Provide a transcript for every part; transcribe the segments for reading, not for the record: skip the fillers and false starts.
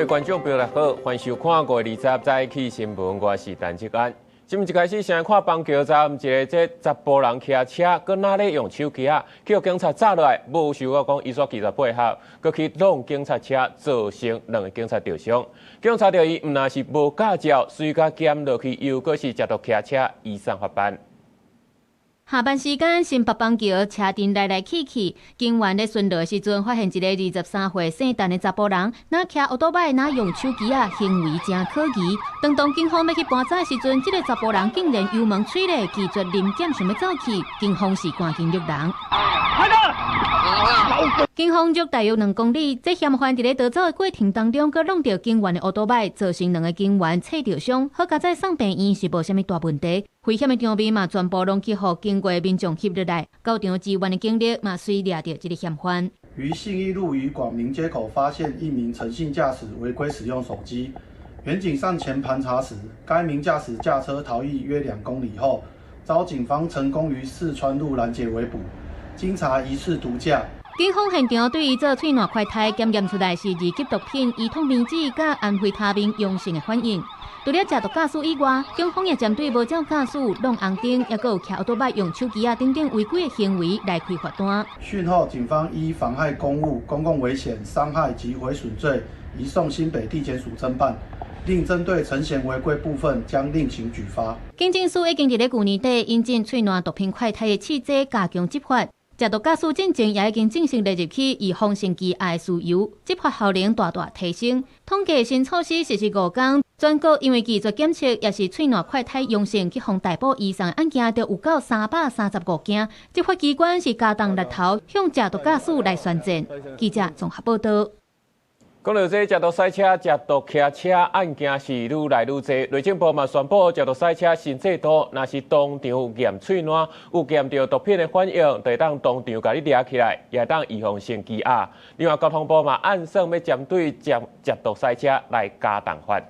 觀眾朋友好，歡迎收看5月20早起新聞，我是陳志安。新聞一開始先來看板橋站一个這查埔人騎車，閣若咧用手機仔，去予警察紮落來，無想到講伊煞拒絕配合，閣去挵警察車，造成兩个警察著傷。警察著伊毋但是無駕照，隨共檢落去，又閣是食毒騎車，移送法辦。下班時間，新北板橋車陣來來去去，警員咧巡邏時陣，發現一个23歲姓陳的查埔人，若騎歐多擺，若用手機仔，行為誠可疑。當當警方欲去盤查的時陣，這个查埔人竟然油門吹咧，拒絕臨檢，想欲走去，警方是趕緊捉人。警方捉大約2公里，這嫌犯佇咧逃走的過程當中，閣挵著警員的歐多擺，造成兩个警員切著傷。好佳哉送病院是無啥物大問題。危險的場面嘛，全部攏去予經過民眾翕落來，到場支援的警力嘛，隨掠著這个嫌犯。於信義路與廣明街口發現一名陳姓駕駛違規使用手機，員警上前盤查時，該名駕駛駕車逃逸約2公里後，遭警方成功於四川路攔截圍捕，經查疑似毒駕。警方現場對伊做喙瀾快篩檢驗出來是二級毒品依托咪酯佮安非他命陽性的反應。除了食毒駕駛以外，警方也針對無照駕駛、挵紅燈，抑閣有騎歐多擺用手機仔等等違規的行為來開罰單。訊後，警方依妨害公務、公共危險、傷害及毀損罪，移送新北地檢署偵辦。另針對陳嫌違規部分，將另行舉發。警政署已經佇咧舊年底引進喙瀾毒品快篩的試劑，加強執法。食毒駕駛進前也已經正式列入去預防性羈押的事由，執法效能大大提升。統計新措施實施5工，全國因為拒絕檢測，抑是喙瀾快篩陽性去予逮捕移送的案件，就有夠335件。執法機關是加重力頭向食毒駕駛來宣戰。記者綜合報道。講到這食毒賽車、食毒騎車案件是愈來愈多，內政部嘛宣布食毒賽車新制度，若是當場驗喙瀾有驗著毒品的反應，就會當當場共你掠起來，也會當預防性羈押。另外，交通部嘛按算欲針對食毒賽車來加重罰。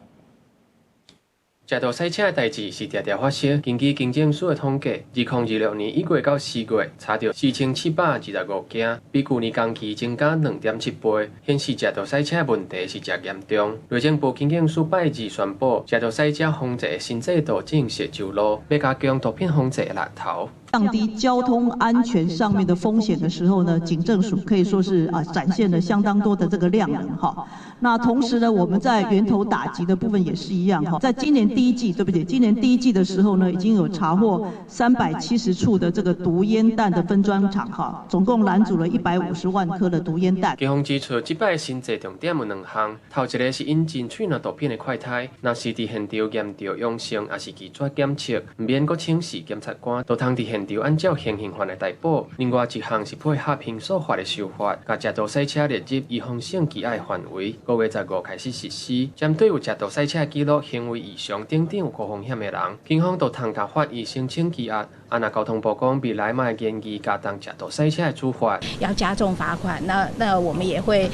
食毒賽車的代誌是定定發生。根據警政署的統計，2026年1月到4月，查著4725件，比舊年同期增加2.7倍，顯示食毒賽車的問題是誠嚴重。內政部警政署拜二宣布，食毒賽車防治的新制度正式上路，欲加強毒品防治的力頭。降低交通安全上面的風險的時候呢，警政署可以說是啊展現了相當多的這個量能哈。那同時呢，我們在源頭打擊的部分也是一樣哈。在今年第一季，對不起，今年第一季的時候呢，已經有查獲370處的這個毒煙彈的分裝廠哈，總共攔阻了150萬顆的毒煙彈。警方指出，這擺新制重點有兩項，頭一个是引進喙瀾毒品的快篩，若是佇現場驗著陽性，抑是拒絕檢測，毋免閣請示檢察官，就通佇現場按照現行犯來逮捕。另外一項是配合刑訴法的修法，共食毒賽車列入預防性羈押的範圍。5月15開始實施，針對有食毒賽車記錄、行為異常等等有高風險的人，警方就通共法醫申請羈押。啊，若交通部講未來嘛會研議加重食毒賽車的處罰，要加重罰款。那我們也會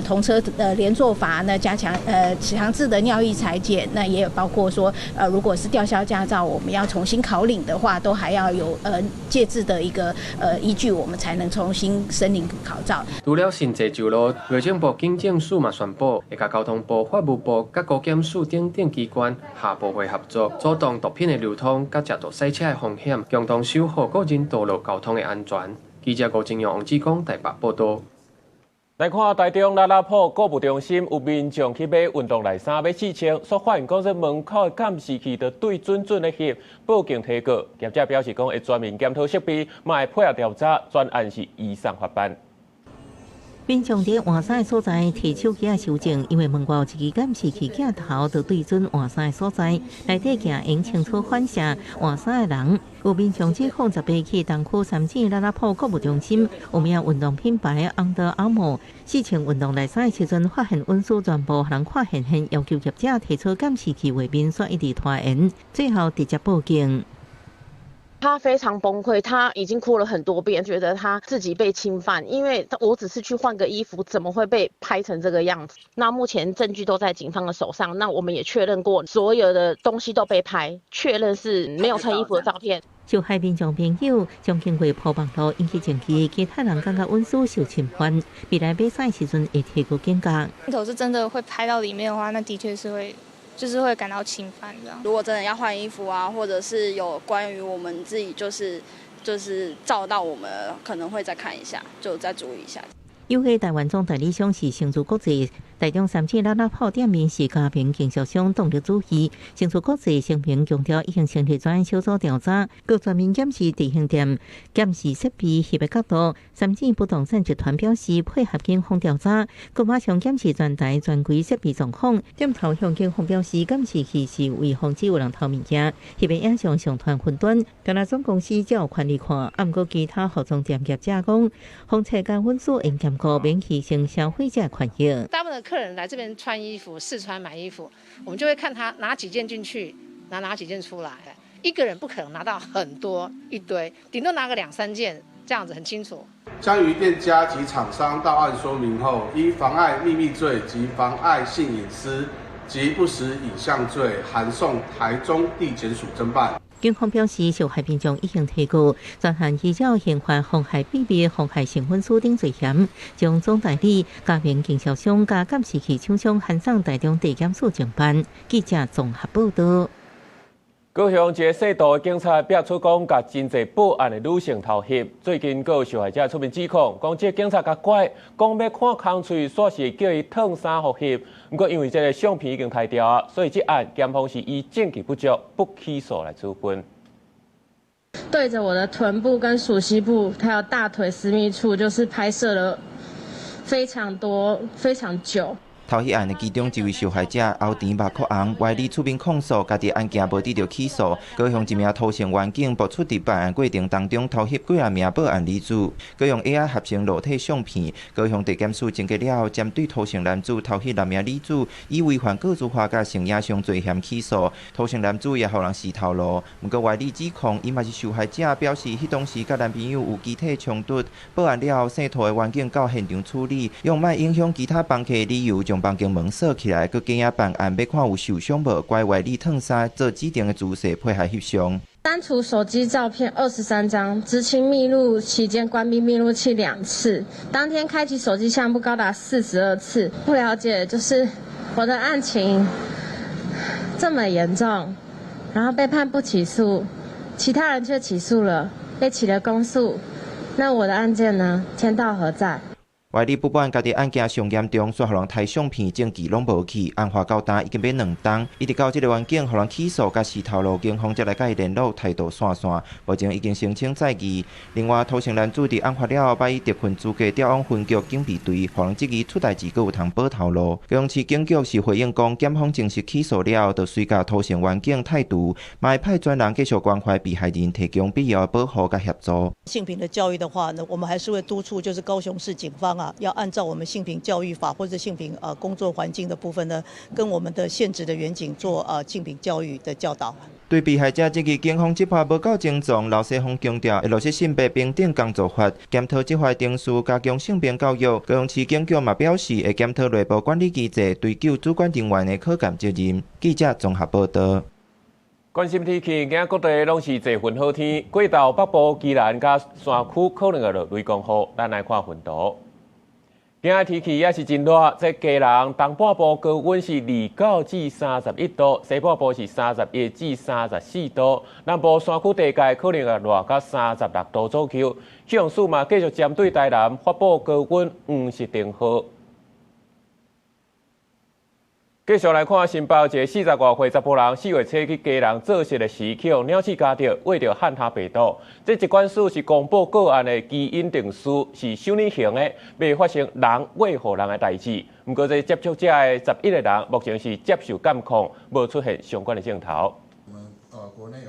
同車連坐罰，那加強強制的尿液採檢，那也有包括說如果是吊銷駕照，我們要重新考領的話，都還要有屆制的一個依據，我們才能重新申領考照。除了新制上路，內政部警政署嘛宣布，會共交通部、法務部、佮高檢署等等機關下部會合作，阻擋毒品的流通、佮食毒賽車的風險，共同守護個人道路交通的安全。記者郭金陽、王志剛台北報道。來看台中拉拉埔購物中心有民眾去買運動內衫欲試穿，煞發現講這門口的監視器就對準準咧翕，報警提告。業者表示講會全面檢討設備，嘛會配合調查，全案是移送法辦。民眾佇換衫的所在提手機仔收證，因為門外有一支監視器鏡頭，就對準換衫的所在，內底鏡會清楚反射換衫的人。有民眾指控18去東區三井拉拉埔購物中心，有名運動品牌 Under Armour 試穿運動內衫的時陣，發現隱私全部予人看現現，要求業者提出監視器畫面，煞一直拖延，最後直接報警。他非常崩潰，他已經哭了很多遍，覺得他自己被侵犯，因為我只是去換個衣服，怎麼會被拍成這個樣子？那目前證據都在警方的手上，那我們也確認過，所有的東西都被拍，確認是沒有穿衣服的照片。受害民眾朋友將經過鋪網路引起爭議，其他人感覺隱私受侵犯，未來買衫時陣會提高警覺。鏡頭是真的會拍到裡面的話，那的確是會，就是會感到侵犯這樣。如果真的要換衣服啊，或者是有關於我們自己，就是照到我們，可能會再看一下，就再注意一下。有個台灣總代理商是星洲國際，台中三芝拉拉炮店面是家庭經銷商動力主義。星洲國際聲明強調，已經成立專案小組調查，閣全面檢視直營店、監視設備翕的角度。三芝不動產集團表示配合警方調查，閣馬上檢視全台專櫃設備狀況。店頭向警方表示，監視器是為防止有人偷物件，翕的影像上傳雲端。敢若總公司才有權利看，啊，毋過其他服裝店業者講，封冊佮隱私應兼顧，免犧牲消費者權益。大部分的客人來這邊穿衣服、試穿買衣服，我們就會看他拿幾件進去，拿哪幾件出來。一個人不可能拿到很多一堆，頂多拿個兩三件，這樣子很清楚。將於店家及廠商到案說明後，依妨礙秘密罪及妨礙性隱私及不實影像罪，函送台中地檢署偵辦。警方表示，受害民眾已經提告，專案依照刑法妨害秘密、妨害性隱私等罪嫌，將總代理、家庭經銷商佮監視器廠商函送台中地檢署偵辦。記者綜合報道。高雄一个姓杜的警察爆出講，共真濟報案的女性偷翕。最近閣有受害者出面指控，講這个警察共拐，講欲看空喙，煞是叫伊脫衫予翕。毋過因為這个相片已經刣掉啊，所以這案檢方是以證據不足不起訴來處分。對着我的臀部跟鼠蹊部，還有大腿私密處，就是拍攝了非常多、非常久。偷翕案的其中一位受害者後甜目哭紅，歪理出面控訴，家己案件無得著起訴。高雄一名塗姓員警爆出佇辦案過程當中偷翕幾仔名報案女子，閣用 AI 合成裸體相片。高雄地檢署偵結了後，針對塗姓男子偷翕六名女子，以違反個資法佮性影像罪嫌起訴。塗姓男子也予人死頭路，毋過歪理指控，伊嘛是受害者，表示彼當時佮男朋友有肢體衝突，報案了後，姓涂的員警到現場處理，用莫影響其他房客的理由將房間門鎖起來，閣假影辦案，欲看有受傷無，拐歪理脫衫做指定的姿勢配合翕相。刪除手機照片23張，執勤密錄期間關閉密錄器2次，當天開啟手機相簿高達42次。不了解，就是我的案情這麼嚴重，然後被判不起訴，其他人卻起訴了，被起了公訴，那我的案件呢？天道何在？歪理不管家己案件上嚴重，煞予人刣相片證據攏無去，案發到今已經欲兩冬，一直到這个員警予人起訴佮死頭路，警方才來佮伊聯絡，態度散散。目前已經申請再議。另外，塗姓男子佇案發了後，擺以特訓資格調往分局警備隊，予人質疑出代誌閣有通報頭路。高雄市警局是回應講，檢方正式起訴了後，就隨共塗姓員警退除，嘛會派專人繼續關懷被害人，提供必要的保護佮協助。性平的教育的話呢，我們還是會督促，就是高雄市警方啊，要按照我們性平教育法或者性平工作環境的部分呢，跟我們的現職的員警做性平教育的教導。對被害者質疑警方執法無夠精準，劉世峰強調會落實性別平等工作法，檢討執法程序，加強性平教育。高雄市警局嘛表示，會檢討內部管理機制，追究主管人員的可監責任。記者綜合報道。關心天氣，今各地攏是濟雲好天，過晝北部、宜蘭佮山區可能會落雷公雨。咱來看雲圖。今仔天氣也是真熱，這基隆東半部高溫是29至31度，西半部是31至34度，南部山區地界可能會熱到36度左右。氣象署嘛繼續針對台南發布高溫黃色燈號。繼續來看新北一个40外歲查埔人，4月初去基隆做穡的時，去予鳥鼠咬著，餵著漢他病毒。這疾管署是公布個案的基因定序是虛擬型的，未發生人餵予人的代誌。毋過這接觸者的11個人，目前是接受監控，無出現相關的症頭。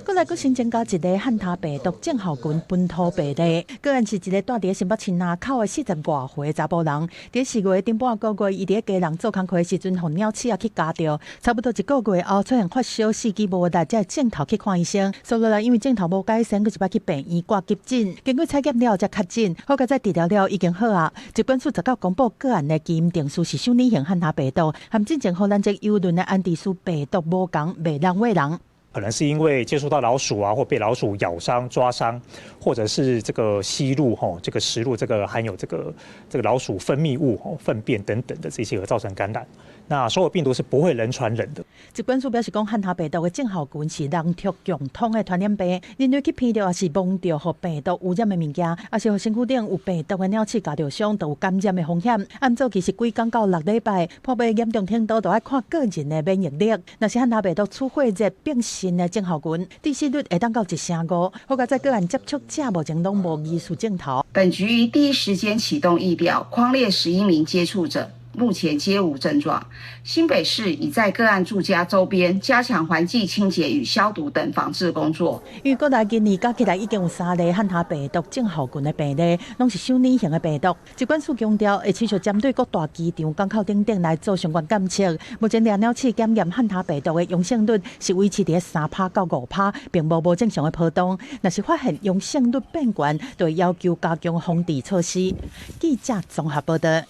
閣來閣新增加一个漢他病毒症候群本土病例，個案是一个蹛佇新北市林口的40外歲查埔人。佇4月頂半个月，伊佇基隆做工課的時陣，予鳥鼠仔去咬著，差不多一个月後出現發燒、四肢無力，才會症頭去看醫生。煞落來因為症頭無改善，閣一擺去病院掛急診，經過採檢了後才確診，好佳哉治療了後已經好啊。疾管署19公布個案的基因定序是虛擬型漢他病毒，和進前予咱這郵輪的安迪斯病毒無仝，袂人餵人。可能是因為接觸到老鼠啊，或被老鼠咬傷、抓傷，或者是這個吸入吼這個食入這個含有這個老鼠分泌物、吼糞便等等的這些而造成感染。那所有病毒是不會人傳人的。疾管署表示講，漢他病毒的症候群是人畜共通的傳染病，人類去鼻著抑是摸著予病毒污染的物件，抑是予身軀頂有病毒的鳥鼠咬著傷，就有感染的風險。按早期是幾工到6禮拜，破病嚴重程度就愛看個人的免疫力。若是漢他病毒出血熱變性的症候群，致死率會當到1成5。好佳哉個案接觸者目前攏無疑似症頭。本局於第一時間啟動疫調，匡列11名接觸者。目前皆無症狀。新北市已在個案住家周邊加強環境清潔與消毒等防治工作。因為國內今年加起來已經有3例漢他病毒症候群的病例，攏是小年型的病毒。疾管署強調，會持續針對各大機場、港口等等來做相關檢測。目前掠鳥鼠檢驗漢他病毒的陽性率是維持佇3趴到5趴，並無無正常的波動。若是發現陽性率變懸，就會要求加強防治措施。記者綜合報道。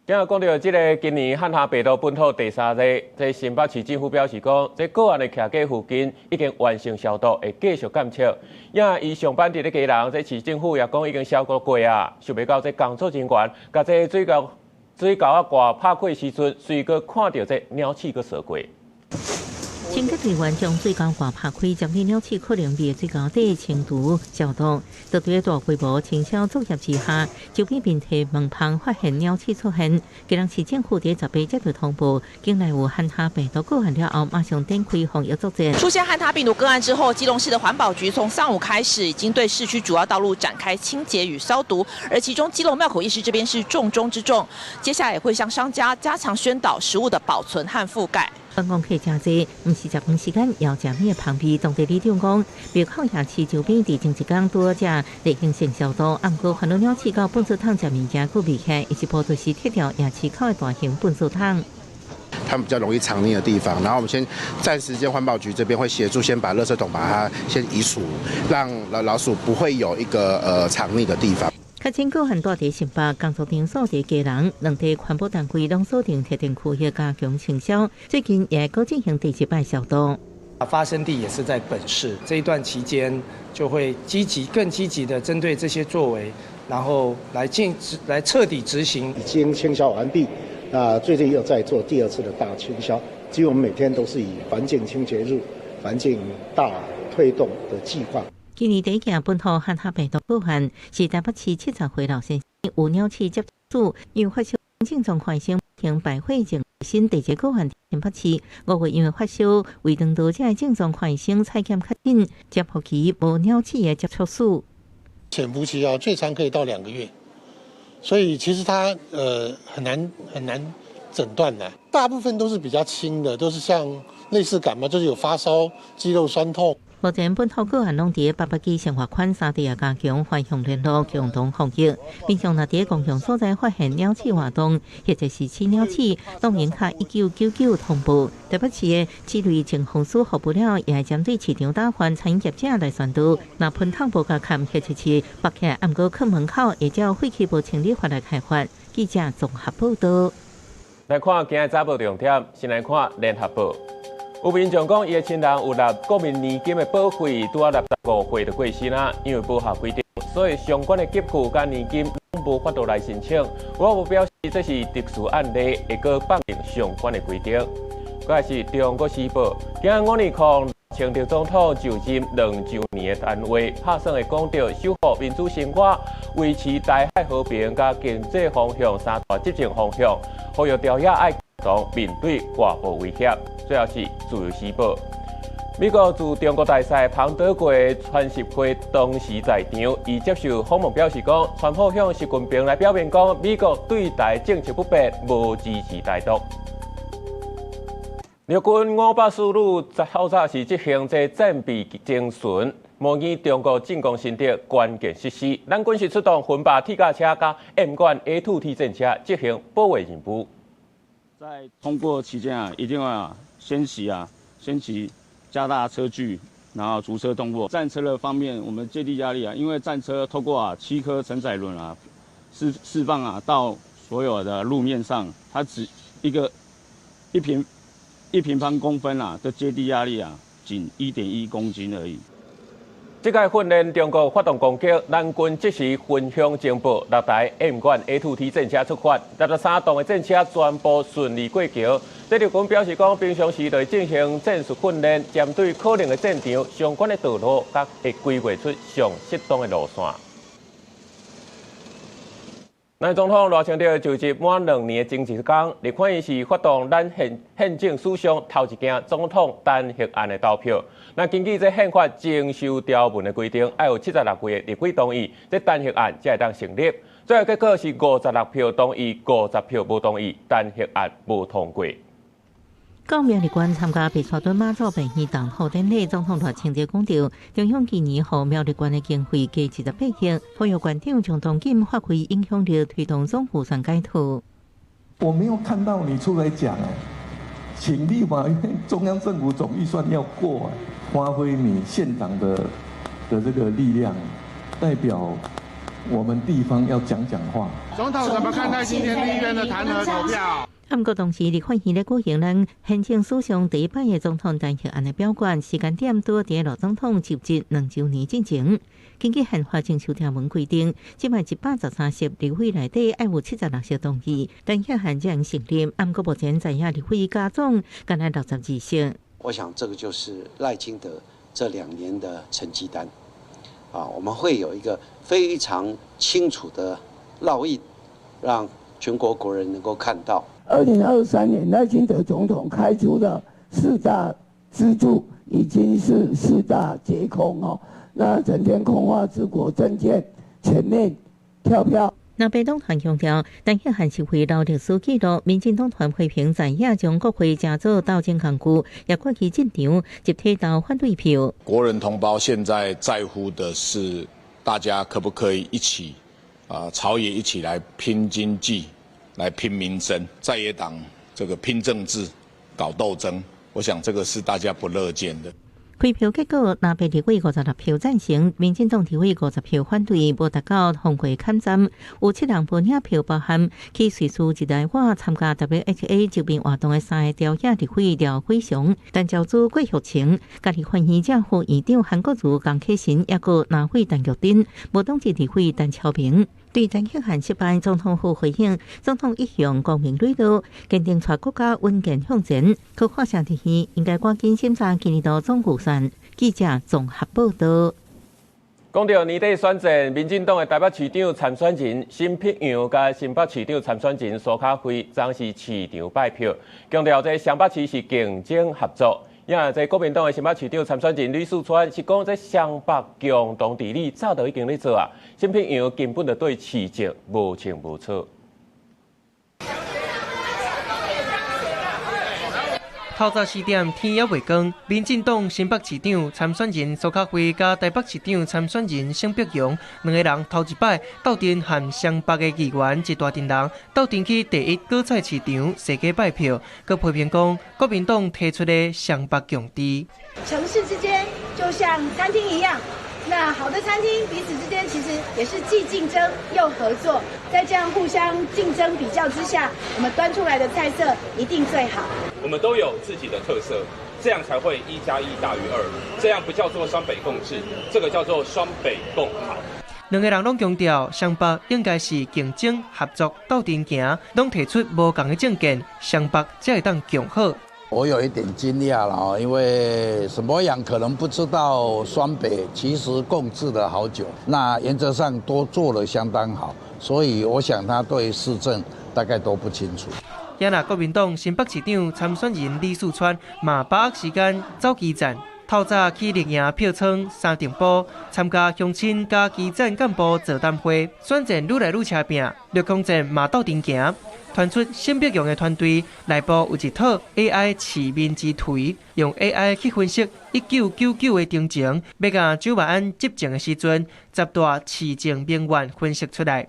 今日講到這个今年漢他病毒本土第三例，這新北市政府表示講，這個案的徛家附近已經完成消毒，會繼續檢測。也伊上班佇咧基隆，這市政府也講已經消毒過啊，想袂到這工作人員共這水喉仔蓋拍開時陣，隨閣看著這鳥鼠閣踅過。清潔隊員將水喉蓋拍開，針對鳥鼠可能佇水喉底清除消毒。就佇大規模清消作業之下，周邊面體門旁發現鳥鼠出現。基隆市政府佇18接到通報，境內有漢他病毒個案了後，馬上展開防疫作戰。出現漢他病毒個案之後，基隆市的環保局從上午開始，已經對市區主要道路展開清潔與消毒，而其中基隆廟口夜市這邊是重中之重。接下來也會向商家加強宣導食物的保存和覆蓋。觀光客誠濟，毋是食飯時間，也食物的旁邊。當地里長講，廟口夜市周邊佇前一工拄才例行性消毒，毋過看著鳥鼠佮糞埽桶食物件閣未起，一步就是撤掉夜市口的大型糞埽桶。他們比較容易藏匿的地方，然後我們先暫時間環保局這邊會協助先把垃圾桶把它先移除，讓老鼠不會有一個藏匿的地方。確診個案蹛佇新北工作場所佇基隆，兩地環保單位攏鎖定特定區域加強清消，最近也閣進行第二擺消毒。發生地也是在本市，這一段期間就會積極、更積極的針對這些作為，然後來徹底執行。已經清消完畢，那最近又在做第二次的大清消，幾乎我們每天都是以環境清潔日、環境大推動的計劃。今年第一件本土漢他病毒個案是台北市70歲老先生有鳥鼠接觸，因為發燒症狀患生行敗血症新第一個案新北市5月因為發燒胃腸道這症狀患生採檢確診，潛伏期無鳥鼠的接觸史。潛伏期啊，最長可以到2個月，所以其實它很難很難診斷的，大部分都是比較輕的，都是像類似感冒，就是有發燒、肌肉痠痛。目前本土個案攏佇八八基生活圈三地也加強環向聯絡，共同防疫。民眾若佇公共所在發現鳥鼠活動，或者是飼鳥鼠，攏應敲1999通報。台北市的市類情防署發布了，也會針對市場打販餐飲業者來宣導，若噴桶無共蓋，或者是縛起來，毋過囥門口，會照廢棄物清理法來開罰。記者綜合報道。來看今日早報重點，先來看聯合報。有民眾講，伊的親人有納國民年金的保費，拄仔65歲就過身啊，因為無合規定，所以相關的給付佮年金攏無法度來申請。衛福部表示，這是特殊案例，會閣放寬相關的規定。閣來是中國時報，今日五二零，賴清德總統就任2週年的談話，拍算會講著守護民主生活、維持台海和平佮經濟方向三大執政方向，呼籲朝野愛共同面對外部威脅。最後是自由時報，美國駐中國大使彭德國川習會當時在場，伊接受訪問表示講，川普向習近平來表明講，美國對台政策不變，無支持台獨。陸軍544旅透早是執行這戰備偵巡，模擬中國進攻新竹關鍵設施。咱軍是出動分靶鐵甲車佮 M1A2T 戰車執行保衛任務。在通過期間啊，一定要先騎啊，先騎加大車距，然後逐車通過。戰車的方面，我們接地壓力啊，因為戰車透過啊7顆承載輪啊釋放啊到所有的路面上，它只一個一平一平方公分啊的接地壓力啊，僅1.1公斤而已。這屆訓練，中國發動攻擊，南軍即時分享情報，六台 M1A2T 戰車出發，63棟的戰車全部順利過橋。這陸軍表示講，平常時就進行戰術訓練，針對可能的戰場相關的道路，佮會規劃出上適當的路線。咱總統賴清德就職滿2年的前一工，立法院是發動咱憲憲政史上頭一件總統彈劾案的投票。那根據這憲法增修條文的規定，愛有76位立委同意，這彈劾案才會當成立。最後結果是56票同意，50票無同意，彈劾案無通過。到苗栗縣參加白沙屯媽祖廟堂賀典禮，總統賴清德講著，中央今年予苗栗縣的經費加28億，呼籲縣長將當今發揮影響力，推動總預算改革。我沒有看到你出來講，請立法院中央政府總預算要過，發揮你縣長的這個力量，代表我們地方要講講話。總統怎麼看待今天立院的彈劾投票？毋過當時立法院咧舉行咱憲政史上第一擺的總統彈劾案的表決，時間點拄佇賴總統就職2週年進前。根據憲法增修條文規定，這擺113席立委內底愛有76席同意，彈劾案才能成立。毋過目前在野立委加總干焦62席。我想這個就是賴清德這2年的成績單，啊，我們會有一個非常清楚的烙印，讓全國國人能夠看到。2023年賴清德總統開出的四大支柱已經是四大皆空哦，那整天空話治國政見全面跳票。藍白黨團強調，彈劾案是會留歷史記錄。民進黨團批評在野將國會當做鬥爭工具，也過去戰場集體投反對票。國人同胞現在在乎的是，大家可不可以一起啊，朝野一起來拼經濟，來拼民生，在野黨這個拼政治、搞鬥爭，我想這個是大家不樂見的。開票結果，藍白立委56票贊成，民進黨立委50票反對，無達到通過坎站。有七人無領票，包含去瑞士日內瓦參加 WHA 周邊活動的三個朝野立委廖偉雄、陳朝珠、郭玉清，家己發言者副院長韓國瑜、江啟臣，抑閣藍委陳玉珍，無黨籍立委陳超明。對彈劾案失敗，總統府回應，總統一向光明磊落，堅定帶國家穩健向前。閣發聲提議，應該趕緊審查今年度總預算。記者綜合報道。講到年底選戰，民進黨的台北市長參選人沈碧陽佮新北市長參選人蘇卡輝，昨是市場拜票，強調這雙北市是競爭合作。也這國民黨的新北市長參選人呂四川是講，這雙北共同治理早就已經咧做啊，沈碧陽根本就對市政無清無楚。透早四點，天猶未光，民進黨新北市長參選人蘇卡輝佮台北市長參選人沈碧陽兩个人頭一擺鬥陣和雙北的議員一大陣人鬥陣去第一果菜市場踅街拜票，閣批評講國民黨提出的雙北共治。城市之間就像餐廳一樣，那好的餐廳彼此之間其實也是既競爭又合作，在這樣互相競爭比較之下，我們端出來的菜色一定最好。我們都有自己的特色，這樣才會1加1大於2，這樣不叫做雙北共治，這個叫做雙北共好。兩个人攏強調，雙北應該是競爭合作鬥陣行，攏提出無仝的政見，雙北才會當共好。我有一點驚訝了哦，因為沈伯洋可能不知道雙北其實共治了好久，那原則上都做得相當好，所以我想他對市政大概都不清楚。也若國民黨新北市長參選人呂四川嘛把握時間走基層，透早去綠營票倉三重埔參加鄉親佮基層幹部座談會，選戰愈來愈車拚，綠空戰嘛鬥陣行，傳出沈碧陽的團隊內部有一套 AI 市民之圖，用 AI 去分析1999的中情，欲共蔣萬安執政的時陣，十大市政名媛分析出來。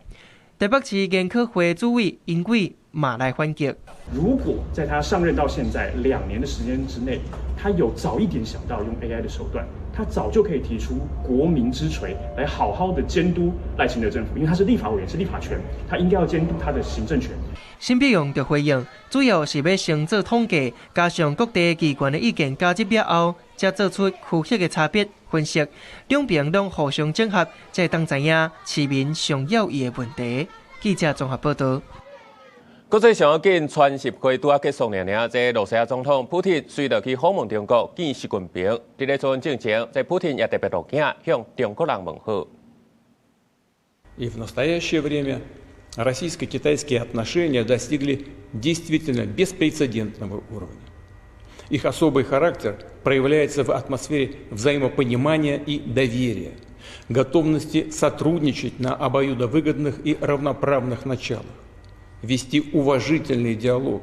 台北市研考會主委殷偉嘛來反擊。如果在他上任到現在2年的時間之內，他有早一點想到用 AI 的手段，他早就可以提出國民之錘來好好的監督賴清德政府，因為他是立法委員，是立法權，他應該要監督他的行政權。沈伯洋就回應，主要是欲先做統計，加上各地機關的意見加入了後，才做出區域的差別分析，兩邊攏互相整合，才會當知影市民上要意的問題。記者綜合報道。國際上要緊，川習會拄仔結束爾爾，這羅西亞總統普廷隨著去訪問中國見習近平。佇咧出進前，這普廷也特別錄影向中國人問好。 И в настоящее время российско-китайские отношения достигли действительно беспрецедентного уровня. Их особый характер проявляется в атмосфере взаимопонимания и доверия, готовности сотрудничать на обоюдовыгодных и равноправных началах, вести уважительный диалог,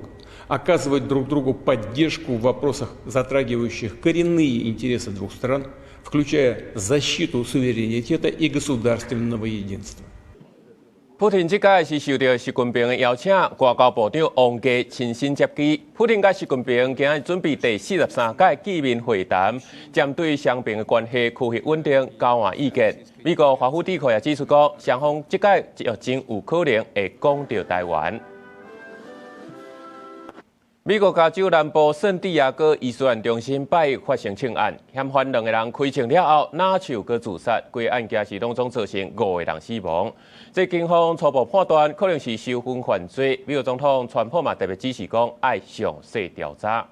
оказывать друг другу поддержку в вопросах, затрагивающих коренные интересы двух стран, включая защиту суверенитета и государственного единства. 普廷這擺是受著習近平的邀請，外交部長王毅親身接機。普廷佮習近平今仔日準備第43屆見面會談，針對雙邊的關係區域穩定交換意見。美國華府智庫也指出講，雙方這擺就真有可能會講著台灣。美國加州南部聖地亞哥伊斯蘭中心拜一發生槍案，嫌犯兩個人開槍了後，拿手閣自殺，規案件是攏總造成五個人死亡。這警方初步判斷可能是仇恨犯罪。美國總統川普嘛特別指示講，愛詳細調查。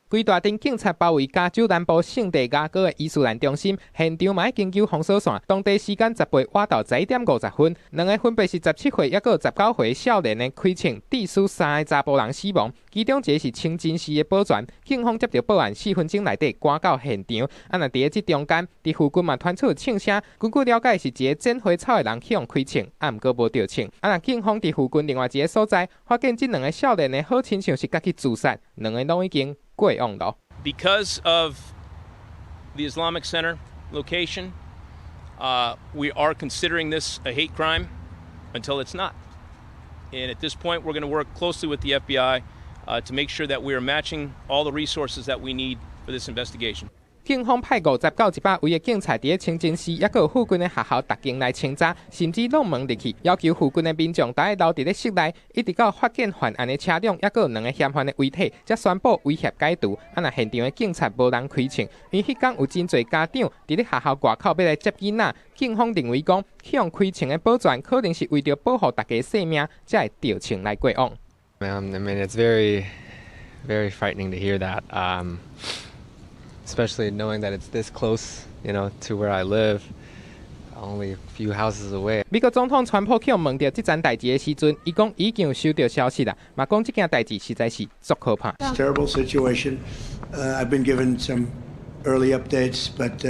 規大陣警察包圍加州南部聖地亞哥的伊斯蘭中心，現場嘛研究封鎖線。當地時間18晚晝11點50分，兩个分別是17歲抑閣19歲少年的開槍，致使三个查埔人死亡，其中一个是清真寺的保全。警方接著報案，4分鐘內底趕到現場。啊，若佇咧這中間，佇附近嘛傳出槍聲。根據了解，是一个剪花草的人去予開槍，啊，毋過無著槍。啊，若警方佇附近另外一个所在，發現這兩个少年的好親像是家己自殺，兩个攏已經過往囉。 Because of the Islamic Center location, we are considering this a hate crime until it's not. And at this point, we're going to work closely with the FBI to make sure that we are matching all the resources that we need for this investigation. 警方派50到100位的警察佇咧清真寺抑閣附近的學校逐間來清查，甚至攏門入去，要求附近的民眾逐個留佇咧室內，一直到發現犯案的車輛抑閣兩个嫌犯的遺體，才宣布威脅解除。啊，若現場的警察無人開槍，因為彼工有真濟家長佇咧學校外口欲來接囡仔，警方認為講，去予開槍的保全可能是為著保護大家性命，才會著槍來過往。 I mean, it's very, very frightening to hear that. Especially knowing that it's this close to where I live, only a few houses away. 美國總統川普去予問著這樁代誌的時陣，伊講已經有收著消息啦，嘛講這件代誌實在是足可怕。 Terrible situation. I've been given some early updates, but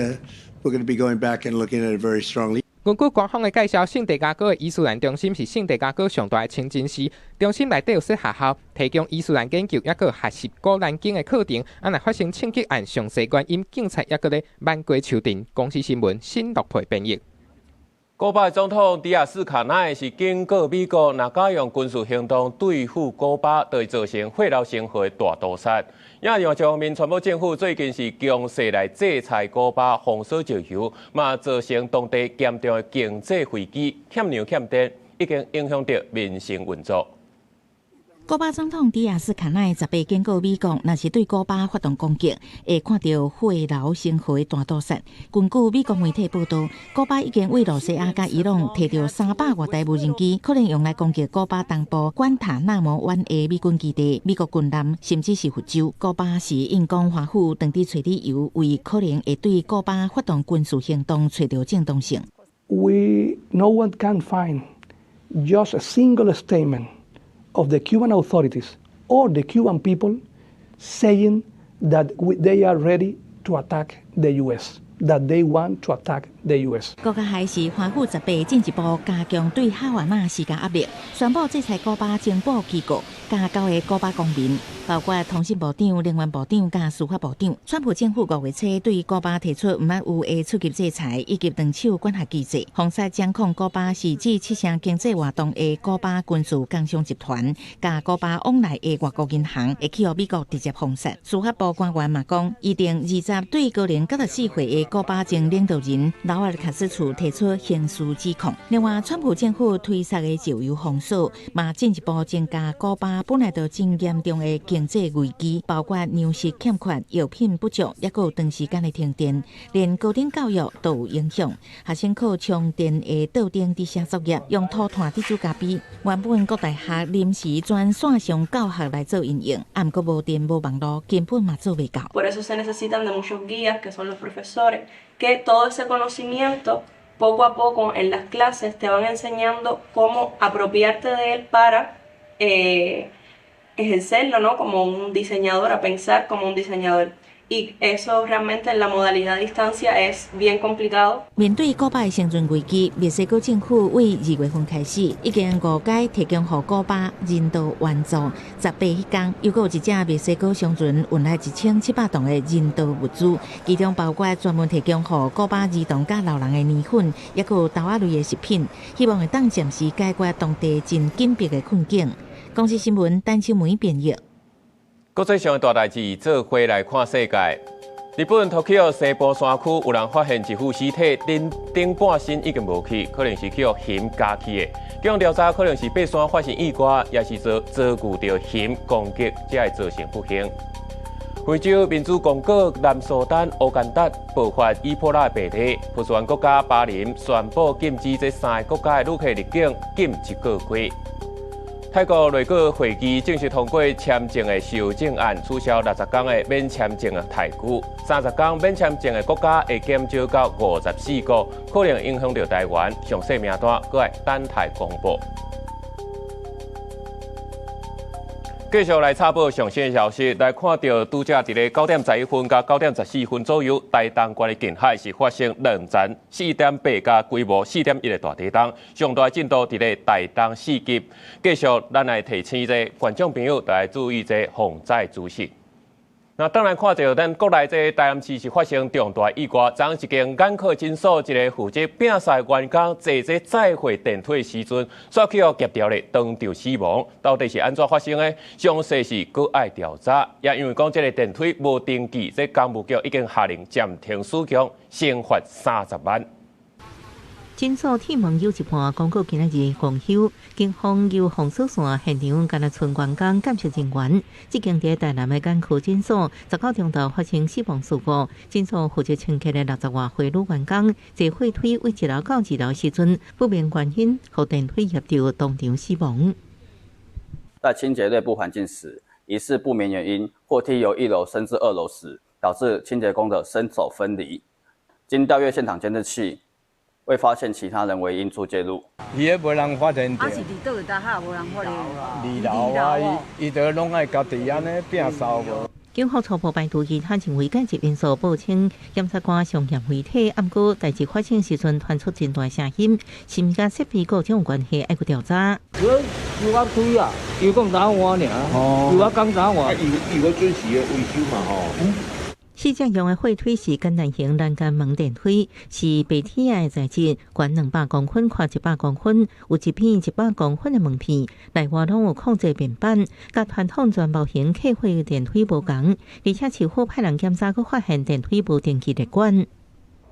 we're going to be going back and looking at it very strongly. 根據官方的介紹，聖地亞哥的伊斯蘭中心是聖地亞哥上大的清真寺。中心內底有設學校，提供伊斯蘭研究，抑閣學習古蘭經的課程。啊，若發生槍擊案，詳細原因，警察抑閣咧挽過樹頂。公視新聞新陸配編譯。古巴總統迪亞斯卡奈是警告美國，若敢用軍事行動對付古巴，就會造成血流成河的大屠殺。也另外一方面，川普政府最近是強勢來制裁古巴，封鎖石油，嘛造成當地嚴重的經濟危機，欠糧欠電，已經影響著民生運作。古巴總統迪亞斯卡奈18警告美國，若是對古巴發動攻擊，會看著血流成河的大屠殺。根據美國媒體報導，古巴已經為露西亞佮伊朗提著300外台無人機，可能用來攻擊古巴東部關塔那摩灣的美軍基地、美國軍艦，甚至是佛州。古巴是應講華府當地揣理由，為可能會對古巴發動軍事行動揣著正當性。 No one can find just a single statement of the Cuban authorities or the Cuban people saying that they are ready to attack the U.S., that they want to attack the U.S. 國家海事華府18進一步加強對哈瓦那施加壓力，宣布制裁古巴情報機構佮九个古巴公民，包括通信部長、能源部長佮司法部長。川普政府5月初對古巴提出毋捌有的初級制裁，以及斷手管轄機制，封殺掌控古巴四至七成經濟活動的古巴軍事工商集團，佮古巴往來的外國銀行，會去予美國直接封殺。司法部官員嘛講，預定20對高齡94歲的古巴前領導人勞爾卡斯楚提出刑事指控。另外，川普政府推捒的石油封鎖，嘛進一步增加古巴本來就真嚴重的經濟危機，包括糧食欠缺、藥品不足，抑閣有長時間的停電，連高等教育都有影響。學生靠充電的桌燈佇寫作業，用塗炭佇煮咖啡。原本各大學臨時轉線上教學來做因應，啊，毋過無電無網路，根本嘛做袂到。 Por eso se necesitan de muchos guías, que son los profesores, que todo ese conocimiento poco a poco en las clases te van enseñando cómo apropiarte de él para ejercerlo, ¿no? Como un diseñador, a pensar como un diseñador. Y eso realmente en la modalidad a distancia es bien complicado. 面對古巴的生存危機，墨西哥政府對2月份開始，已經五改提供予古巴人道援助。18彼工，又閣有一隻墨西哥商船運來1700磅的人道物資，其中包括專門提供予古巴兒童佮老人的奶粉，抑閣有豆仔類的食品，希望會當暫時解決當地真緊迫的困境。公視新聞陳秋梅編譯。國際上的大代誌，做伙來看世界。日本 Tokyo 西部山區有人發現一具屍體，頂頂半身已經無去，可能是去予熊咬去的。經調查，可能是爬山發生意外，抑是遭遭遇著熊攻擊，才會造成不幸。非洲民主共和國、南蘇丹、烏干達爆發伊波拉病例，波斯灣國家巴林宣布禁止這三个國家的旅客入境，禁一個月。泰國內閣會議正式通過簽證的修正案，取消60天的免簽證的待遇，30天免簽證的國家會減少到54個，可能影響著台灣。詳細名單閣愛等待公布。繼續來插播上新的消息，來看到拄才佇咧9點11分佮9點14分左右，台東縣的近海是發生兩層4.8佮規模4.1的大地動，上大震度佇咧台東4級。繼續，咱來提醒這觀眾朋友，來注意這防災知識。那當然看著咱國內這台南市是發生重大意外，昨昏一間眼科診所一个負責摒掃員工坐這載貨電梯的時陣，煞去予夾著咧，當場死亡。到底是按怎發生的？詳細是閣愛調查。也因為講這个電梯無登記，這工務局已經下令暫停使用，懲罰30萬。診所鐵門有一半，公告今仔日公休，警方由封鎖線現場，敢若賰員工監視人員。這間佇台南的眼科診所，19中晝發生死亡事故。診所負責清潔的60外歲女員工，坐貨梯對一樓到二樓時陣，不明原因，予電梯夾著當場死亡。在清潔內部環境時，疑似不明原因，貨梯由一樓升至二樓時，導致清潔工的身手分離。經調閱現場監視器，未發現其他人為因素介入。伊彼無人發現著。啊是佇佗位搭哈無人發現。二樓啊，伊伊都攏愛家己按呢摒掃無。警方初步排除其他認為間接因素，報稱檢察官傷驗遺體，毋過代誌發生時陣傳出真大聲音，是毋佮設備故障有關係，愛閣調查。油壓推啊，油講早換爾，油壓剛早換。伊有準時的維修嘛吼。死者用的貨梯是簡單型欄杆門電梯，是白鐵的材質，懸200公分，寬100公分，有一片100公分的門片，內外攏有控制面板，佮傳統全包型客貨電梯無仝，而且市府派人檢查，閣發現電梯無登記列管。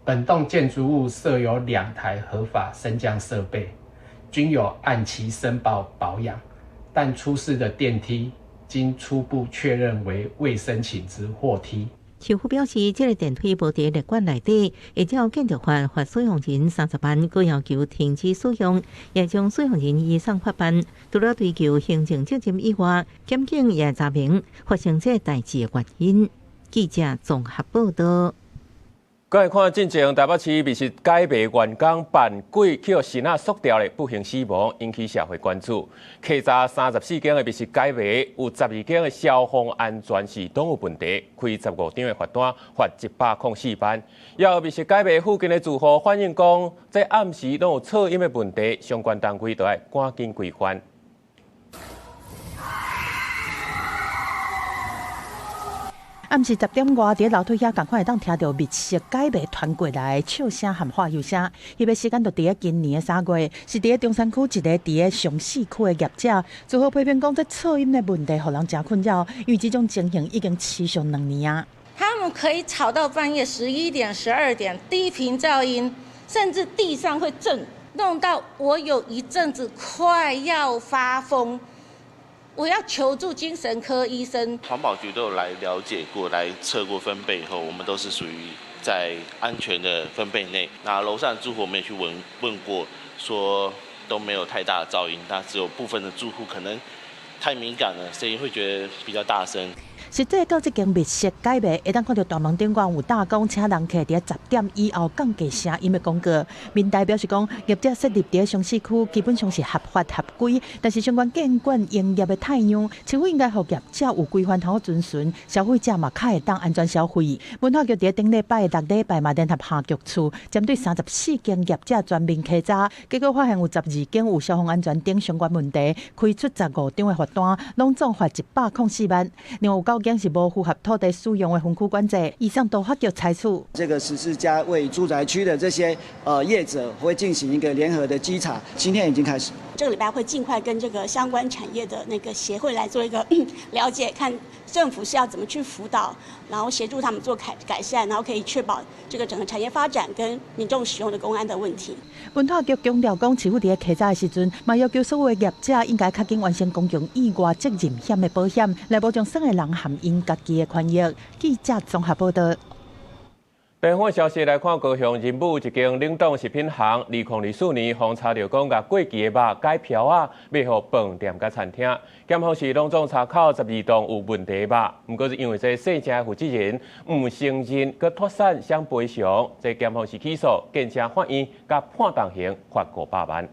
本棟建築物設有2台合法升降設備，均有按期申報保養，但出事的電梯經初步確認為未申請之貨梯。市府表示，這个電梯無佇列管內底，會照建築法罰使用人30萬，閣要求停止使用，也將使用人移送法辦。除了追究行政責任以外，檢警也查明發生這代誌的原因。記者綜合報導。過來看進前台北市美食街賣員工扮鬼去予糋仔縮掉咧，不幸死亡，引起社會關注。稽查34間的美食街賣，有12間的消防安全是攏有問題，開15張的罰單，罰104萬。也有美食街賣附近的住戶反映講，這暗時攏有噪音的問題，相關單位都愛趕緊規範。暗時10點外，佇樓梯遐仝款會當聽著密室解賣傳過來笑聲和喝油聲。彼個時間就佇咧今年的3月，是佇咧中山區一个佇咧上市區的業者，住戶批評講，這噪音的問題予人誠困擾，因為這種情形已經持續2年啊。他們可以吵到半夜11點、12點，低頻噪音，甚至地上會震，弄到我有一陣子快要發瘋。我要求助精神科醫生。環保局都有來了解過，來測過分貝以後，我們都是屬於在安全的分貝內。那樓上住戶我們也去問過，說都沒有太大的噪音，但只有部分的住戶可能太敏感了，聲音會覺得比較大聲。實際到這間密室解賣，會當看著大門頂懸有打講請人客佇10點以後降低聲音的廣告。民代表示講，業者設立佇商市區基本上是合法合規，但是相關監管營業的態樣，市府應該予業者有規範通好遵循，消費者嘛較會當安全消費。文化局佇頂禮拜6禮拜嘛聯合下局處，針對34間業者全面稽查，結果發現有12間有消防安全等相關問題，開出15張的罰單，攏總罰104萬。另外有9間是無符合土地使用的分區管制，以上都發局裁處。這個14家位於住宅區的這些業者會進行一個聯合的稽查，今天已經開始。這個禮拜會盡快跟這個相關產業的那個協會來做一個了解，看政府是要怎麼去輔導，然後協助他們做改善，然後可以確保這個整個產業發展跟民眾使用的公安的問題。文化局強調講，市府佇咧稽查的時陣，嘛要求所有業者應該較緊完成公共意外責任險的保險，來保障耍的人和𪜶家己的權益。記者綜合報道。地方消息來看，高雄仁武一間冷凍食品行，2024年予查著講，共過期的肉改標仔，賣予飯店佮餐廳。檢方是攏總查扣12棟有問題的肉，毋過是因為這細隻負責人毋承認，閣脫產想賠償，這檢方是起訴，建請法院共判重刑，罰500萬。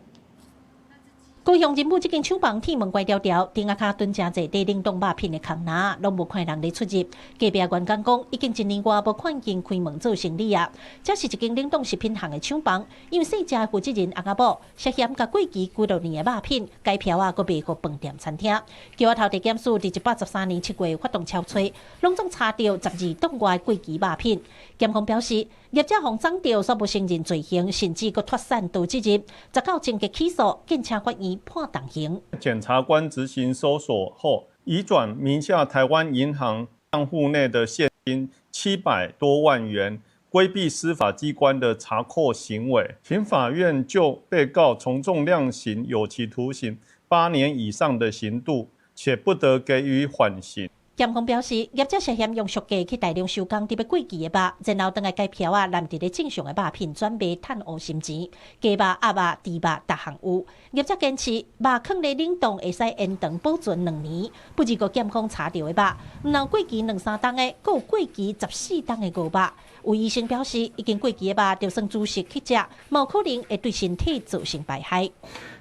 高雄仁武這間廠房鐵門關牢牢，頂仔跤囤誠濟佇冷凍肉品的空籃，攏無看人咧出入。隔壁員工講，已經一年外無看見開門做生理啊。這是一間冷凍食品行的廠房，因為細隻的負責人翁仔某涉嫌共過期幾落年的肉品改標仔，閣賣予飯店餐廳。橋仔頭地檢署佇113年7月發動搜查，攏總查著12棟外過期肉品。檢方表示，業者予摠著，煞無承認罪行，甚至閣脫產逃責任，19情節起訴，建請法院判重刑。檢察官執行搜索後，移轉名下台灣銀行賬戶內的現金700多萬元，規避司法機關的查扣行為，請法院就被告從重量刑有期徒刑8年以上的刑度，且不得給予緩刑。檢方表示，業者涉嫌用俗價去大量收工佇欲過期的肉，然後轉來改標仔，攔佇咧正常的肉品轉賣，趁烏心錢。雞肉、鴨肉、豬肉，逐項有。業者堅持肉囥咧冷凍會使延長保存2年，不過檢方查著的肉，毋但過期2、3冬的，閣有過期14冬的牛肉。有醫生表示，已經過期的肉，就算煮熟去食，嘛有可能會對身體造成排害。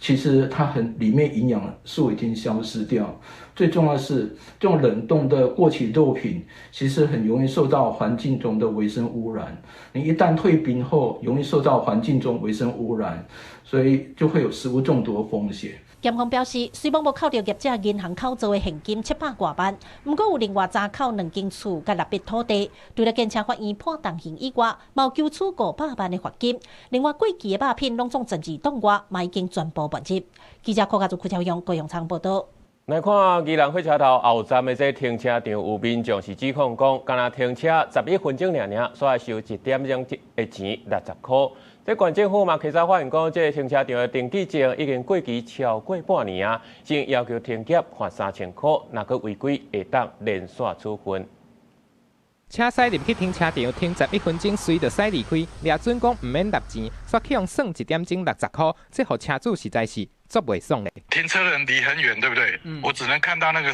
其實它很裡面營養素已經消失掉，最重要的是這種冷凍的過期肉品，其實很容易受到環境中的微生污染。你一旦退冰後，容易受到環境中微生污染，所以就會有食物中毒的風險。檢方表示，雖罔無扣著業者銀行口座的現金700外萬，毋過有另外查扣2間厝佮6筆土地，除了建請法院判重刑以外，嘛有求處500萬的罰金。另外過期的肉品攏總12棟外，嘛已經全部沒入。記者柯家祖、柯超勇、高永昌報道。來看宜蘭火車頭後站的這停車場，有民眾是指控講，干焦停車11分鐘爾爾，煞愛收1點鐘的錢60箍。這縣政府嘛，稽查發現講，這停車場的登記證已經過期超過半年啊，先要求停業罰3000箍，若閣違規會當連續處分。車駛入去停車場停11分鐘，隨就駛離開，掠準講毋免納錢，煞去予算1點鐘60箍，這予車主實在是足袂爽的。停車人離很遠，對不對？我只能看到那個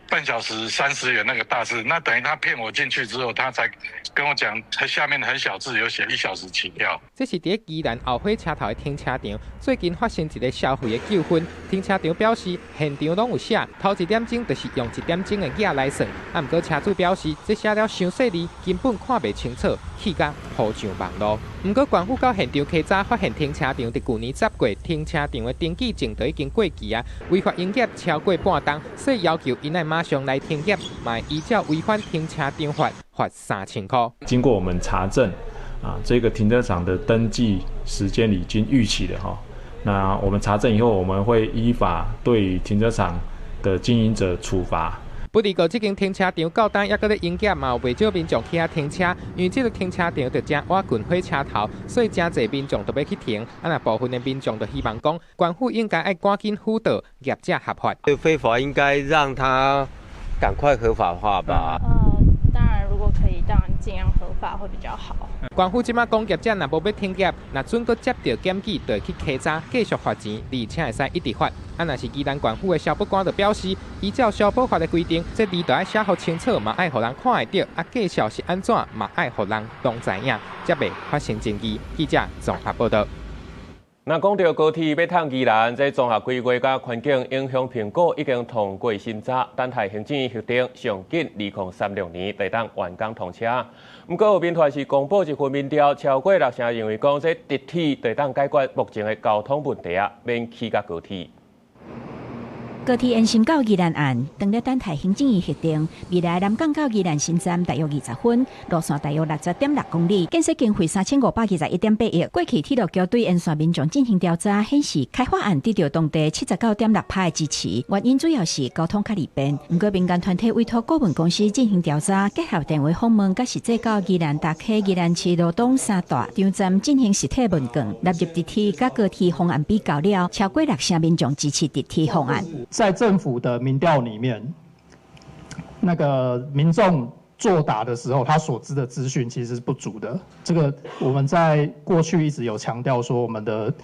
半小時30元那個大字，那等於他騙我進去之後，他才跟我講，他下面很小字有寫1小時起跳。這是佇宜蘭後火車頭的停車場，最近發生一个消費的糾紛。停車場表示現場攏有寫，頭一點鐘就是用一點鐘的額來算，啊，毋過車主表示這寫了傷細膩，根本看袂清楚，氣甲鋪上網路。毋過縣府到現場稽查，發現停車場佇舊年10月停車場的登記證就已經過期啊，違法營業超過半冬，所以要求𪜶愛馬上來停業，嘛會依照違反停車場法罰3000箍。經過我們查證，啊，這個停車場的登記時間已經逾期了哈。那我們查證以後，我們會依法對停車場的經營者處罰。不過，這間停車場到今猶閣咧營業，嘛有袂少民眾去遐停車。因為這个停車場就正倚近火車頭，所以誠濟民眾都欲去停。啊，若部分的民眾就希望講，縣府應該愛趕緊輔導業者合法。非法應該讓他趕快合法化吧。當然，如果可以，當然盡量合法會比較好。縣府這馬講業者若無欲停業，若準閣接著檢舉，就會去稽查，繼續罰錢，而且會使一直罰。啊，若是宜蘭縣府的消保官就表示，依照消保法的規定，這字著愛寫予清楚，嘛愛予人看會著，啊，價數是按怎，嘛愛予人攏知影，才袂發生爭議。記者綜合報導。那講著高鐵欲通宜蘭，這綜合規劃佮環境影響評估已經通過審查，等待行政院核定，上緊2036年就會當完工通車。毋過有民團是公布一份民調，超過六成認為講這直鐵就會當解決目前的交通問題啊，免起佮高鐵。高鐵延伸到宜蘭岸，當咧等待行政院核定，未來南港到宜蘭新站大約20分，路線大約60.6公里，建設經費3521.8億。過去鐵路局對沿線民眾進行調查，顯示開發案得著當地79.6%的支持，原因主要是交通較利便。毋過民間團體委託顧問公司進行調查，結合電話訪問，佮實際到宜蘭大溪、宜蘭市羅東三大場站進行實體問卷，納入直鐵佮高鐵方案比較了，超過六成民眾支持直鐵方案。在政府的民調裡面，那個民眾作答的時候，他所知的資訊其實是不足的。這個我們在過去一直有強調說，我們的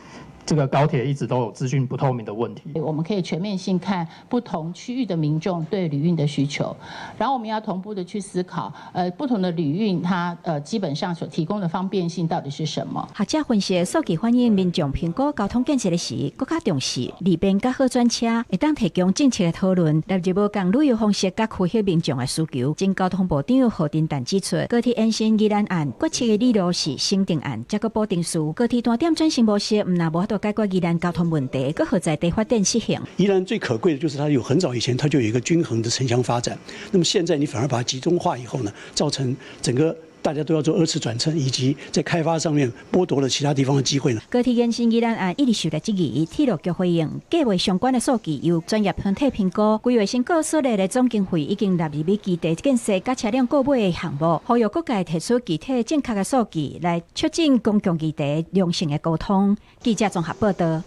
這個高鐵一直都有資訊不透明的問題。我們可以全面性看不同區域的民眾對旅運的需求，然後我們要同步的去思考，不同的旅運它基本上所提供的方便性到底是什麼？學者分析數據反映，民眾評估交通建設的時，閣較重視利便佮好轉車，會當提供政策的討論，納入無仝旅遊方式佮區域民眾的需求。前交通部長何鎮淡指出，高鐵延伸宜蘭岸決策的理路是省定案，才閣保定事。高鐵單點轉乘模式，毋但無法度解決宜蘭交通問題，閣予在地發展失衡。宜蘭最可貴的就是它有很早以前它就有一個均衡的城鄉發展，那麼現在你反而把它集中化以後呢，造成整個大家都要做二次轉乘，以及在開發上面剝奪了其他地方的機會呢。高鐵延伸宜蘭案一直受到質疑，鐵路局回應計畫相關的數據由專業團體評估，規劃成果所列的總經費已經納入基地建設佮車輛購買的項目，呼籲各界提出具體正確的數據來促進公共議題良性的溝通。記者綜合報導。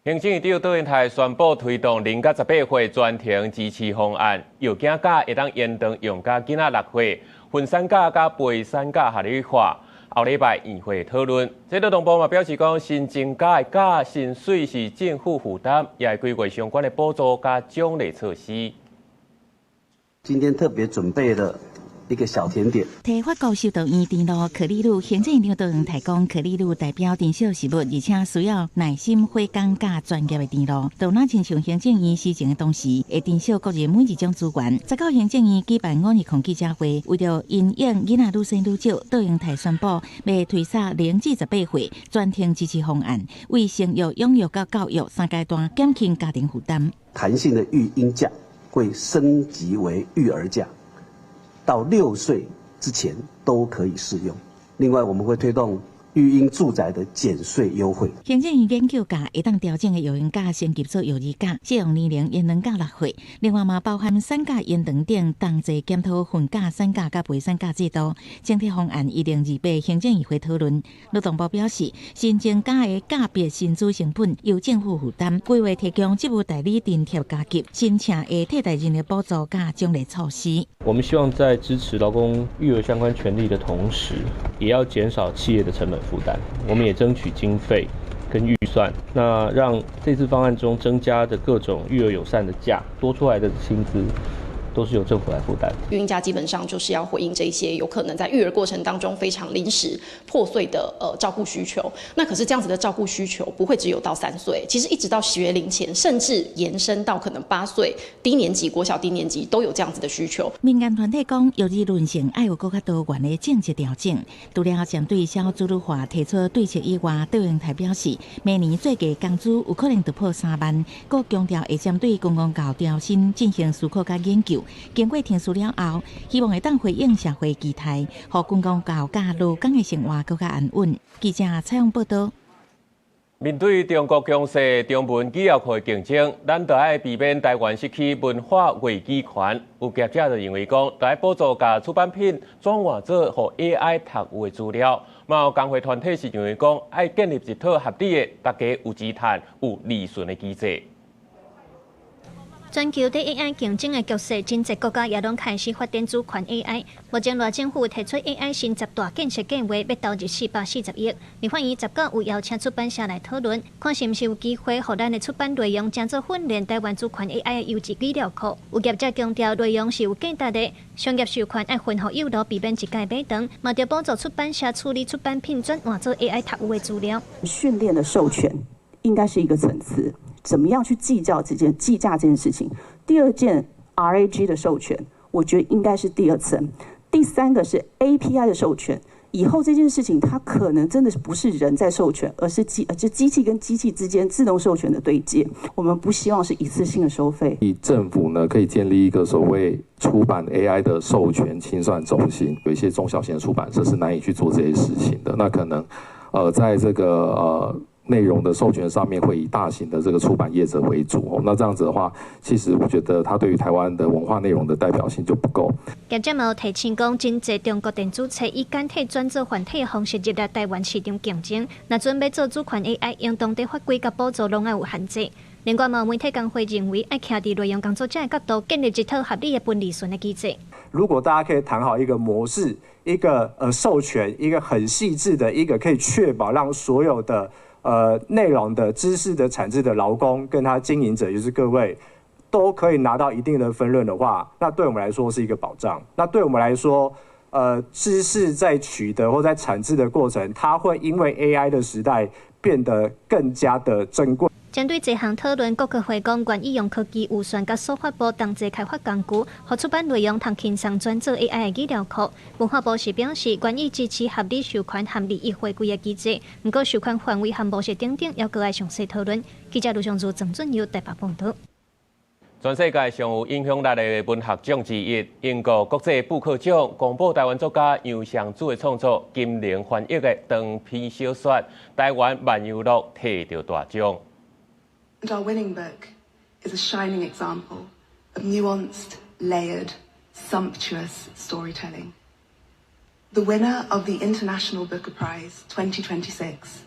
行政院長卓榮泰宣布推動0到18歲全程支持方案，育囝假會當延長用到囡仔6歲，分產假佮陪產假合理化。後禮拜院會討論。這勞動部嘛表示講，新增加的假薪水是政府負擔，也會規劃相關的補助佮獎勵措施。今天特別準備了一個小甜點。提法國修道院甜露可麗露，行政院長卓榮泰講，可麗露代表珍惜食物，而且需要耐心、火工佮專業的甜露。就若親像行政院施政的同時，會珍惜國人每一種資源。19行政院舉辦520記者會，為著因應囡仔愈生愈少，卓榮泰宣布欲推捒0至18歲全程支持方案，為生育、養育佮教育三階段減輕家庭負擔。彈性的育嬰假會升級為育兒假。到6歲之前都可以適用。另外，我們會推動育嬰住宅的減稅優惠。行政院研究共會當調整的育嬰假升級做育兒假，適用年齡延長到6歲。另外嘛，包含產假延長等，同齊檢討婚假、產假佮陪產假制度。整體方案10/28行政院會討論。勞動部表示，新增加的假別薪資成本由政府負擔，規劃提供職務代理津貼加給，申請的替代人力補助佮獎勵措施。我們希望在支持勞工育兒相關權利的同時，也要減少企業的成本負擔。我們也爭取經費。跟預算，那讓這次方案中增加的各種育兒友善的假多出來的薪資，都是由政府來負擔。育嬰假基本上就是要回應這些有可能在育兒過程當中非常臨時破碎的照顧需求。那可是這樣子的照顧需求不會只有到3歲，其實一直到學齡前，甚至延伸到可能8歲低年級、國小低年級都有這樣子的需求。民間團體講，育兒論性愛有閣較多元的政策調整。除了針對少子女化提出對策以外，卓榮泰表示，明年最低工資有可能突破3萬，閣強調會針對軍公教調薪進行思考佮研究。經過程序了後，希望會當回應社會期待，予軍公教佮勞工的生活閣較安穩。記者採訪報導。面對中國強勢中文語料庫的競爭，咱就愛避免台灣失去文化話語權。有業者就認為講，就愛補助共出版品轉換做予 AI 讀有的資料。嘛有工會團體是認為講，愛建立一套合理的、大家有錢趁、有利潤的機制。全球佇 AI 競爭的局勢，真濟國家也攏開始發展主權 AI。目前，賴政府提出 AI 新十大建設計劃，欲投入440億。立法院19有邀請出版社來討論，看是毋是有機會，予咱的出版內容成做訓練台灣主權 AI 的優質資料庫。有業者強調，內容是有價值的，商業授權愛分予有勞，避免一改買斷，嘛著補助出版社處理出版品轉換做 AI 讀有的資料。訓練的授權應該是一個層次。怎麼樣去計較這件計價這件事情？第二件 RAG 的授權，我覺得應該是第二層。第三個是 API 的授權。以後這件事情，它可能真的是不是人在授權，而是機器跟機器之間自動授權的對接。我們不希望是一次性的收費。政府呢，可以建立一個所謂出版 AI 的授權清算中心，有一些中小型的出版社是難以去做這些事情的。那可能，在這個內容的授權上面會以大型的這個出版業者為主哦，那這樣子的話，其實我覺得它對於台灣的文化內容的代表性就不夠。業者嘛有提醒講，真濟中國電子冊以簡體轉做繁體的方式入來台灣市場競爭，若準備做主權 AI，應當佇法規佮補助攏愛有限制。另外，嘛有媒體工會認為，愛徛佇內容工作者的角度，建立一套合理的分利潤的機制。如果大家可以談好一個模式，一個授權，一個很細緻的一個可以確保讓所有的內容的知識的產製的勞工跟他經營者，就是各位，都可以拿到一定的分潤的話，那對我們來說是一個保障。那對我們來說，知識在取得或在產製的過程，它會因為 AI 的時代變得更加的珍貴。針對這項討論，國科會講願意用科技預算佮司法部同齊開發工具，予出版內容通輕鬆轉做 AI 的語料庫。文化部是表示，願意支持合理授權和利益回歸的機制，毋過授權範圍和模式等等，猶閣愛詳細討論。記者盧尚如、鄭俊友台北報導。全世界上有影響力的文學獎之一，英國國際布克獎公布台灣作家楊尚子的創作金玲翻譯的長篇小說《台灣漫遊錄》提著大獎。 And our winning book is a shining example of nuanced, layered, sumptuous storytelling. The winner of the International Booker Prize 2026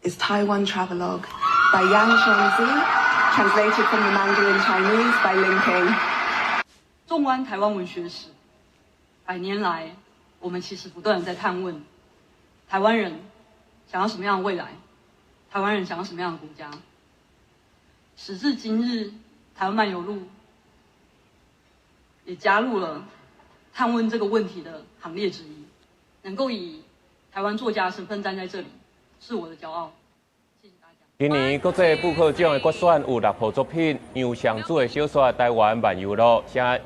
is Taiwan Travelogue by Yang Shuangzi, translated from the Mandarin Chinese by Lin Ping. 縱觀台灣文學史，100年來，我們其實不斷地在探問：台灣人想要什麼樣的未來？台灣人想要什麼樣的國家？時至今日，台灣漫遊錄也加入了探問這個問題的行列之一。能夠以台灣作家身份站在這裡，是我的驕傲。謝謝大家。今年國際布克獎的決選有六部作品，楊尚子的小說《台灣漫遊錄》寫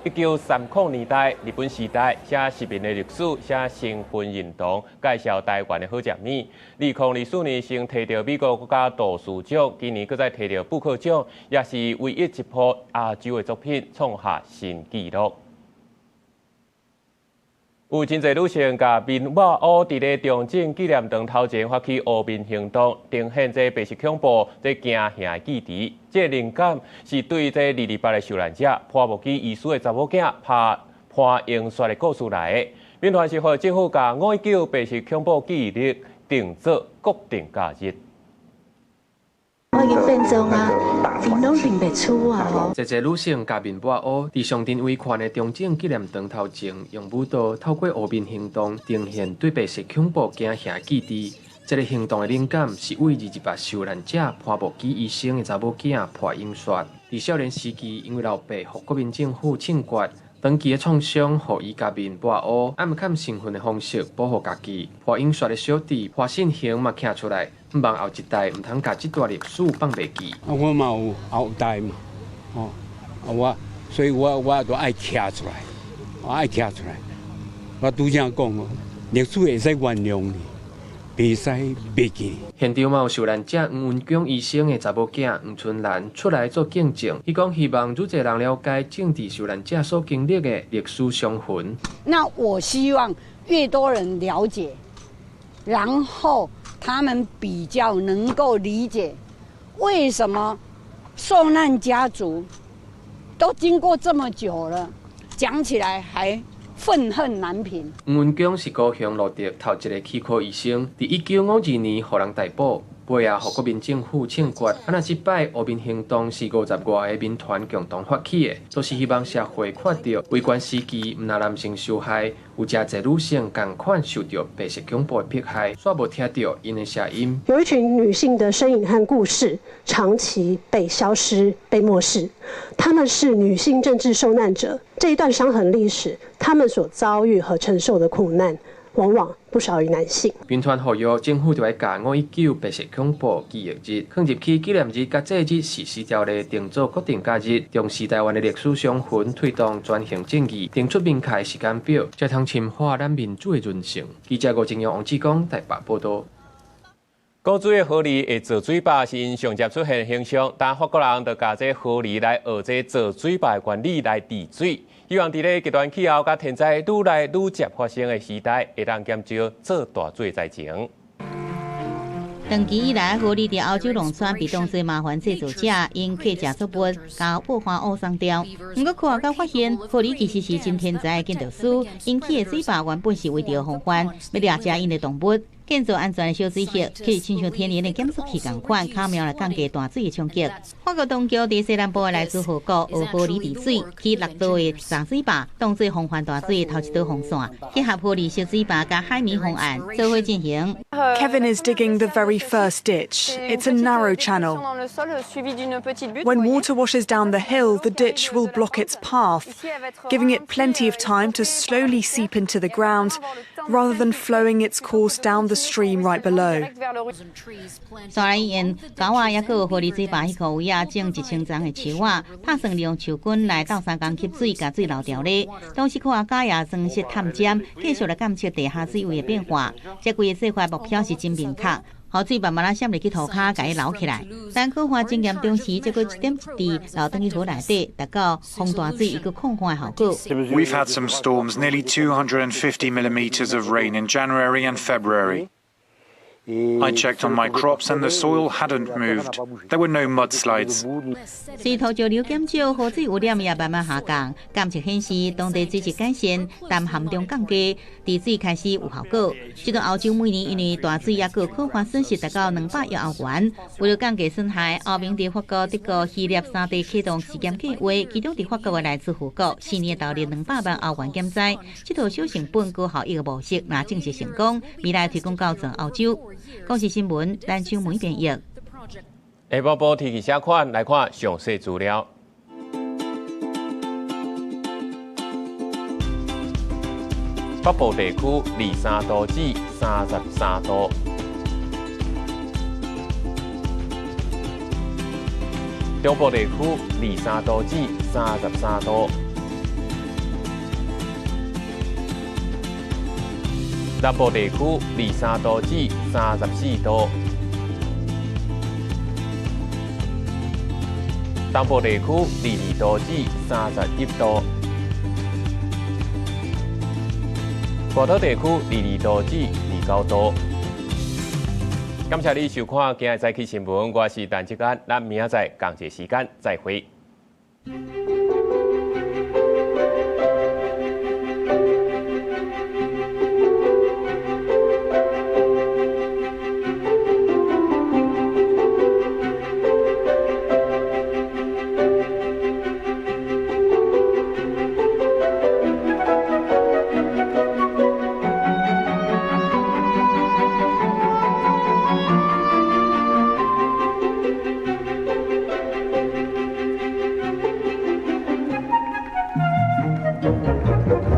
1930年代日本時代，寫殖民的歷史，寫身份認同，介紹台灣的好食物。2024年先提著美國國家圖書獎，今年閣再提著布克獎，也是唯一一部亞洲的作品創下新紀錄。有真濟女性共面抹烏佇咧中正紀念堂頭前發起烏面行動，呈現這白色恐怖、這驚嚇的記憶。這靈感是對這228的受難者潘木基醫師的查某囝潘潘英雪的故事來的。民團是呼籲政府共5.19白色恐怖記憶日定做國定假日。我已經變裝啊，𪜶攏認袂出我哦。濟濟女性共面抹烏，佇上陣維權的中正紀念堂頭前，用舞蹈透過烏面行動，呈現對白色恐怖驚嚇記憶。這個行動的靈感是為228受難者潘慕基醫生的查某囝潘英雪。佇少年時期，因為老爸予國民政府槍決，長期的創傷，予伊共面抹烏，暗崁身份的方式保護家己。潘英雪的小弟潘信雄嘛站出來，向望後一代毋通共這段歷史放袂記。啊，我嘛有後代嘛，哦，啊我，所以我都愛站出來，我愛站出來。我拄才講哦，歷史會使原諒你，袂使袂記。現場嘛有受難者黃文恭醫生的查某囝黃春蘭出來做見證，伊講希望愈濟人了解政治受難者所經歷的歷史傷痕。那我希望越多人了解，然後他們比較能夠理解為什麼受難家族都經過這麼久了，講起來還憤恨難平。黃文恭是高雄蘆竹頭一个齒科醫生，佇1952年予人逮捕，尾仔予國民政府槍決。啊，若這擺烏面行動是50外个民團共同發起的，都是希望社會看著維權時期，毋但男性受害，有誠濟女性仝款受著白色恐怖的迫害，煞無聽著𪜶的聲音。有一群女性的身影和故事長期被消失、被漠視，她們是女性政治受難者，這一段傷痕歷史，她們所遭遇和承受的苦難，往往不少於男性。民團呼籲政府著愛共519白色恐怖記憶日，放入去紀念日佮祭日實施條例定做國定假日，重視台灣的歷史傷痕，推動轉型正義，定出明確的時間表，才通深化咱民主的潤性。記者吳正陽、王志剛台北報導。古水的河狸會造水壩，是𪜶上捷出現的形象，但法國人就共這河狸來學這造水壩的原理來治水，希望佇咧極端氣候佮天災愈來愈捷發生的時代，會當減少做大水的災情。長期以來，河狸佇歐洲農村被當作麻煩製造者，𪜶乞食作物，共破壞烏桑掉。毋過科學家發現，河狸其實是真天才的建築師，𪜶起的水壩原本是為著防範欲掠食𪜶的動物。建造安全的小水壑，去親像天然的減速器仝款，巧妙來降低大水的衝擊。法國當局佇西南部的萊斯河谷學河狸治水，起六道的閘水壩，當作防範大水的頭一道防線。結合河狸小水壩佮海綿方案，做伙進行。 Kevin is digging the very first ditch. It's a narrow channel. When water washes down the hill, the ditch will block its path, giving it plenty of time to slowly seep into the ground rather than flowing its course down the stream right below. 煞來用狗仔，抑閣有河狸水壩彼箍位仔種1000叢的樹仔，拍算利用樹根來鬥相共吸水，共水留牢咧。同時科學家也裝設探針，繼續來監測地下水位的變化。這規个計畫目標是真明確，予水慢慢仔滲入去土跤，共伊留起來。但可旱真嚴重時，這閣一點一滴流轉去河內底，達到防大水抑閣抗旱的效果。 We've had some storms, nearly 250 millimeters of rain in January and February. I checked on my crops and the soil hadn't moved. There were no mudslides. 隨土石流減少，河水污染也慢慢下降。監測顯示，當地水質改善，氮含量降低，治水開始有效果。這陣歐洲每年因為大水抑閣旱旱損失達到200億歐元。為了降低損害，歐盟佇法國、德國、希臘三地啟動試驗計畫，其中佇法國的萊斯河谷，4年投入200萬歐元減災。這套小成本高效益的模式，若正式成功，未來推廣到全歐洲。公視新聞，陳秋梅編譯。下晡晡天氣啥款？來看詳細資料。北部地區23度至33度，中部地區23度至33度，南部地區23度至34度，東部地區22度至31度，外島地區22度至29度。感謝你收看今日早起新聞，我是陳志安，咱明仔載仝一個時間再會。